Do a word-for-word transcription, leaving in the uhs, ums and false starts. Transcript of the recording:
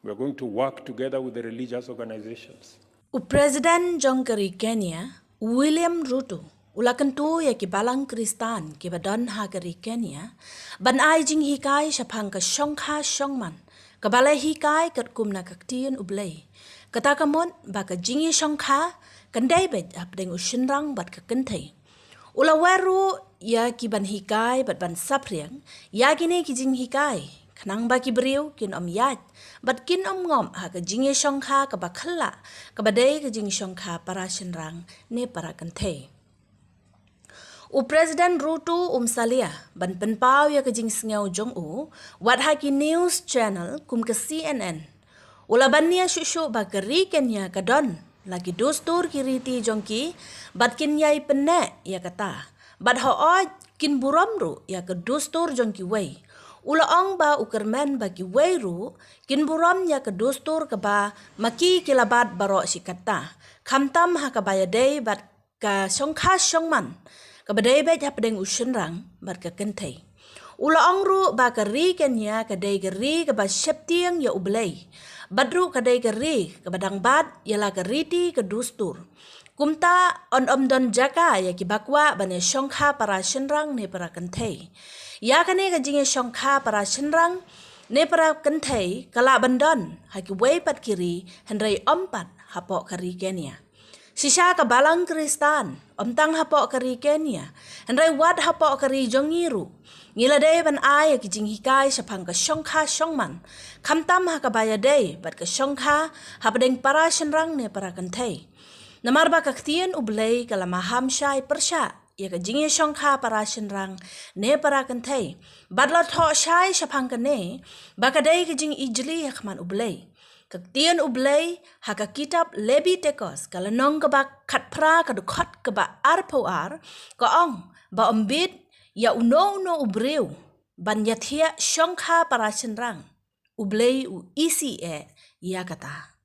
We are going to work together with the religious organizations. U President jong ka ri Kenya, William Ruto, u la kyntu ïa ki balang Khristan kiba don ha ka ri Kenya ban ai jinghikai shaphang ka shongkha shongman kaba la hikai katkum na ka ktien U Blei. Kata ka mut ba ka jingïashongkha kan dei beit hapdeng u shynrang bad ka kynthei. U la wer ruh ïa ki ban hikai bad ban saphriang ïa kine ki jinghikai khnang ba ki briew kin ym ïaid bad kin ym ngop ha ka jingïashongkha kaba khyllah, kaba dei ka jingïashongkha para shynrang ne para kynthei. U President Ruto um salia ban pynpaw ïa ka jingsngew jong u wat ha ki news channel kum ka C N N. U la ban nia shuh shuh ba ka ri Kenya ka don la ki dustur ki riti jong ki bad kin ïai pynneh ïa kata. Bad hooid kin burom ruh ïa ka dustur jong kiwei. U la ong ba u kyrmen ba kiwei ruh kin burom ïa ka dustur kaba ma ki ki la bat baroh shi katta, khamtam ha kaba ïadei bad ka shongkha shongman kaba dei beit hapdeng u shynrang bad ka kynthei. U la ong ruh ba ka ri Kenya ka dei ka ri kaba sheptieng ïa U Blei bad ruh ka dei ka ri kaba dang bat ïa la ka riti ka dustur. Kumta yn ym don jaka ïa kiba kwah ban ïashongkha para shynrang ne para kynthei. Ïa kane ka jingïashongkha para shynrang ne para kynthei ka lah ban don ha kiwei pat ki ri, hynrei ym pat hapoh ka ri Kenya. Shisha ka balang Khristan, ym tang hapoh ka ri Kenya, hynrei wat hapoh ka ri jong ngi ruh, ngi la dei ban ai ïa ki jinghikai shaphang ka shongkha shongman, khamtam ha kaba ïadei bad ka shongkha hapdeng para shynrang ne para kynthei. Namar ba ka ktien U Blei ka la maham shai pyrshah ïa ka jingïashongkha para shynrang ne para kynthei bad la thoh shai shaphang kane ba ka dei ka jingijli ha khmat U Blei. Ka ktien U Blei ha ka kitab Lebitikos ka lynnong kaba khatphra ka dkhot kaba arphew ar ka ong ba ym bit ïa uno uno u briew ban ïathiah shongkha para shynrang. U Blei u isih eh ïa kata.